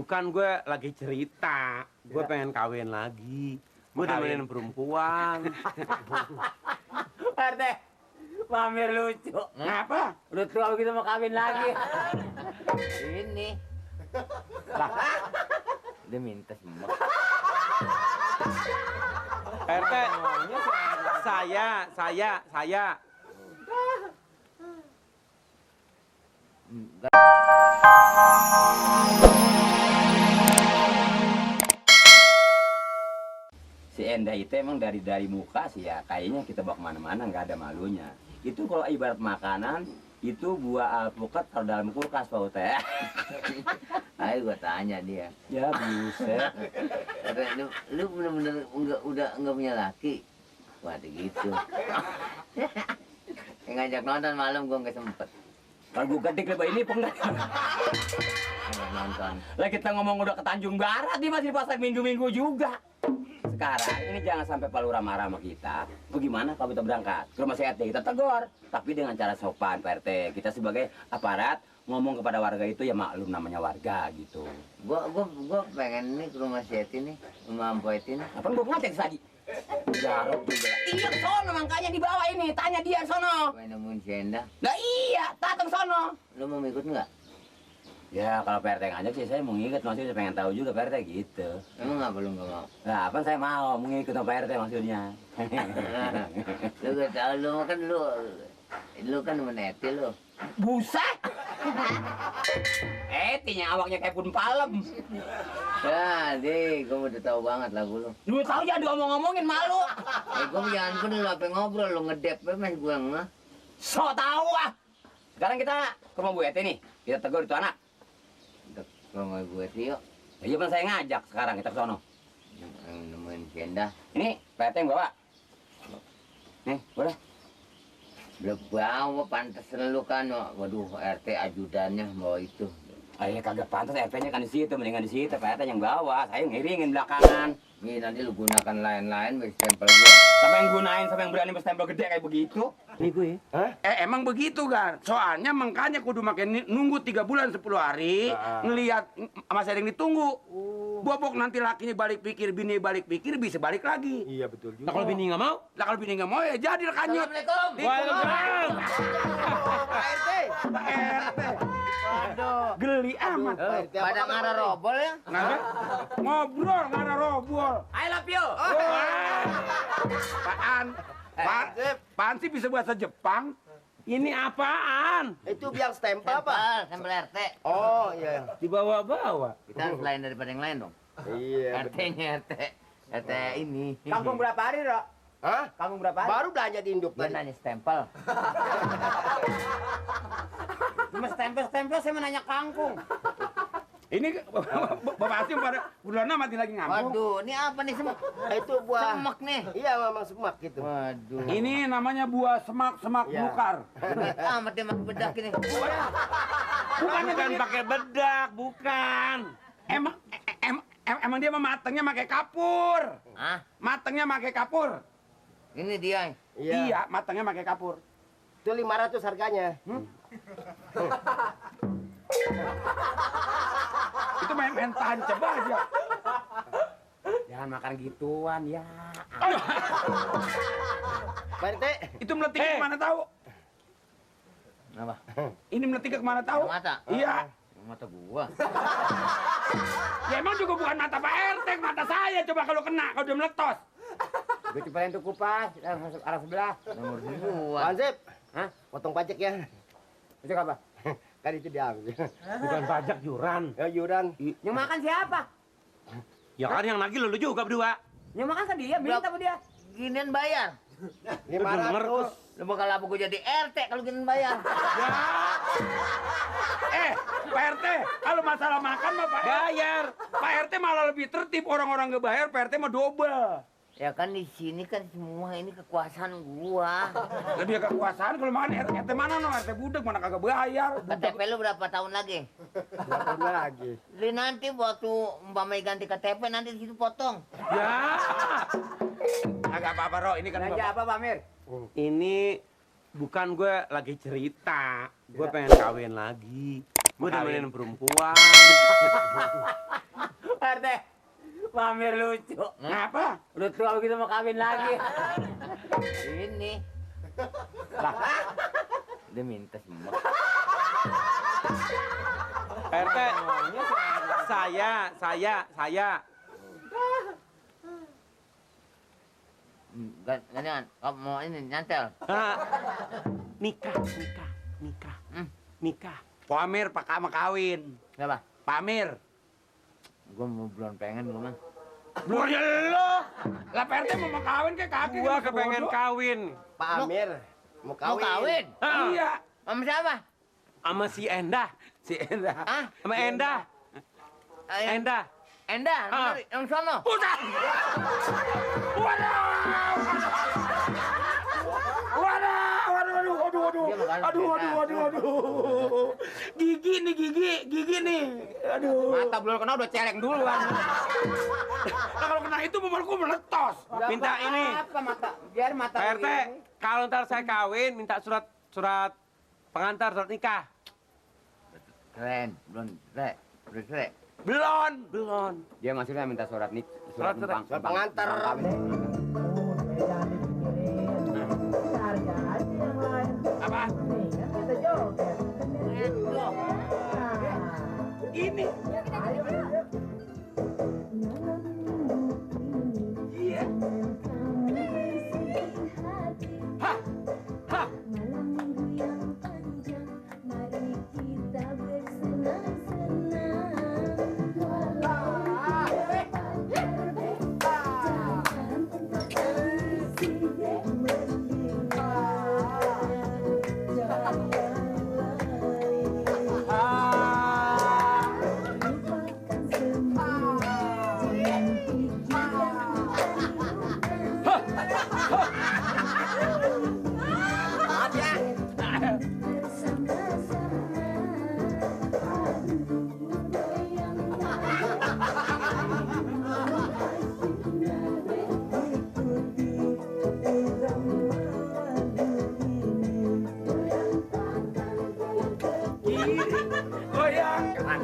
bukan gue lagi cerita, gue pengen kawin lagi. Gue nemenin perempuan. Pak RT, Pamer lucu. Ngapa? Udah tua begitu mau kawin lagi. Ini. Lah. Dia minta semua. RT, saya. Si Endah itu emang dari muka sih ya, kayaknya kita bawa kemana-mana nggak ada malunya. Itu kalau ibarat makanan, itu buah alpukat kalau dalam kulkas Pak Ute. Ayo gua tanya dia. Ya buset. Lu bener-bener udah nggak punya laki? Waduh gitu. Ngajak nonton malam gua nggak sempet. Kalau gue gede lebih ini pengen Nonton. lah kita ngomong udah ke Tanjung Barat nih masih pasar minggu-minggu juga. Sekarang ini jangan sampai Pak Lurah marah sama kita. Bagaimana kalau kita berangkat ke rumah si RT, kita tegur, tapi dengan cara sopan Pak RT. Kita sebagai aparat ngomong kepada warga itu ya maklum namanya warga gitu. Gua pengen nih ke rumah si Eti nih, rumah Mpok Eti nih. Apa gue ngecek lagi? Jarok juga. Iya ke sono makanya di bawah ini, tanya dia sono. Pengen nemuin si Endah. Nah iya, datang sono. Lu mau ikut nggak? Ya kalau Pak RT ngajak sih saya mau ngikut, maksudnya pengen tahu juga Pak RT gitu. Emang nggak perlu nggak mau? Nah, apa saya mau ngikut sama Pak RT maksudnya. Lu gak tau lu kan temen Eti lu. Buset. Etinya awaknya kayak pun palem. Ya, gua udah tahu banget lagu lu. Lu tahu ya diomong-ngomongin malu. Gua jangan pun lu apa ngobrol lu ngedep mas gua nggak. So tahu ah. Sekarang kita ke rumah Bu Eti nih. Kita tegur itu anak. Ke rumah gue Eti yuk. Ya, iya kan saya ngajak sekarang kita ke sono. Yang nemuin si Endah. Ini Pak RT yang bawa. Nih, boleh. Belum bawa pantes lu kan. Waduh, RT ajudannya bawa itu. Ayo kagak pantas RT-nya kan di situ, mendingan di situ. Pak RT yang bawa, saya ngiringin belakangan. Nih nanti lu gunakan lain-lain bagi stempel gua. Sampai yang gunain, sampai yang berani berstempel gede kayak begitu. Nih gue. Emang begitu kan? Soalnya makanya kudu makin nunggu 3 bulan 10 hari ngelihat Mas Edeng ditunggu. Bobok nanti lakinya balik pikir, bini balik pikir bisa balik lagi. Iya betul juga. Nah, kalau bini nggak mau? Lah kalau bini nggak mau ya jadi kanyut. Assalamualaikum. Waalaikumsalam. Pak RT. Pak RT. Aduh. Geli amat. Pada ngarah robol ya? Nggak ngobrol, ngarah robol. I love you. Paan sih bisa bahasa Jepang? Ini apaan? Itu biang stempel apa? Stempel RT. Oh iya. Dibawa-bawa. Kita harus lain daripada yang lain dong. Iya. RT-nya RT ini. Kampung berapa hari, Rok? Hah? Kampung berapa hari? Baru belanja di Induk Dia tadi. nanya stempel. Cuma stempel saya mau nanya kangkung. Ini Bapak Asim pada bulan mati lagi ngambung. Waduh, ini apa nih semak? Itu buah. Semak nih. Iya, memang semak gitu. Waduh. Ini namanya buah semak Iya. belukar. Amat dia makan bedak ini. Bukan pakai bedak, bukan. Emang dia mah matangnya pakai kapur. Ah, Matangnya pakai kapur. ini dia. Iya, matangnya pakai kapur. Itu 500 harganya. Itu main tancap aja. Jangan makan gituan ya. Pak RT, Itu meletiknya kemana tahu? Apa? Ini meletiknya kemana tahu? Yang mata? Iya. Yang mata gua. Ya emang juga bukan mata Pak RT, mata saya. Coba kalau kena, kalau udah meletos. Gue cobain tuh kupas, arah sebelah. Nomor gua. Hansip. Hah? Potong pajak ya. Itu apa? Kan itu diambil. Bukan pajak yuran. Ya, yuran. Yang makan siapa? Ya kan yang nagih lu juga berdua. Yang makan kan dia, minta sama dia. Ginian bayar. 500. Lu bakal apa gua jadi RT kalau ginian bayar. Pak RT, kalau masalah makan mah Pak bayar. Pak RT malah lebih tertib, orang-orang nggak bayar, Pak RT mah double. Ya kan di sini kan semua ini kekuasaan gua. Lebih kekuasaan kalau makan RT mana no, RT budek mana kagak bayar. KTP lu berapa tahun lagi? Berapa lagi? Li nanti waktu Mbak Mei ganti KTP nanti di situ potong. Ya. Agak apa-apa, Ro. Ini kan Belanja apa, Pak Mir? Ini bukan gue lagi cerita. Gue pengen kawin lagi. Gue nemenin perempuan. Pak RT, pamer lucu. Ngapa? Udah tua begitu mau kawin lagi. Ini. Lah. Dia minta semua. Pak RT, saya. Gantian, kamu mau ini nyantel. Nikah. Pamer pak sama kawin. Kenapa? Pamer. Gua mau belum pengen gua mah. Luar ya lo. Lah Pak RT mau kawin kayak kaki. Gua kepengen kawin. Pak Amir mau kawin. Iya. Sama siapa? Sama si Endah. Si Endah. Ah, Sama Endah. Endah. Endah, yang sono. Udah. Waduh. Gigi nih. Aduh. Mata belum kena udah celeng duluan. Nah, kalau kena itu memelku meletos. Minta ini. Apa mata? Biar mata. Pak RT, kalau ntar saya kawin, minta surat pengantar, surat nikah. Keren, belum keren. Belum. Dia maksudnya minta surat Surat pengantar. Apa? Ini. Iya. Hah. Malam minggu yang panjang, mari kita bersenang-senang. Walau jangan untuk kondisi mendingan jalan lain. Lupakan semua, jangan pikirkan bersama-sama. Goyang kanan.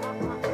Pak.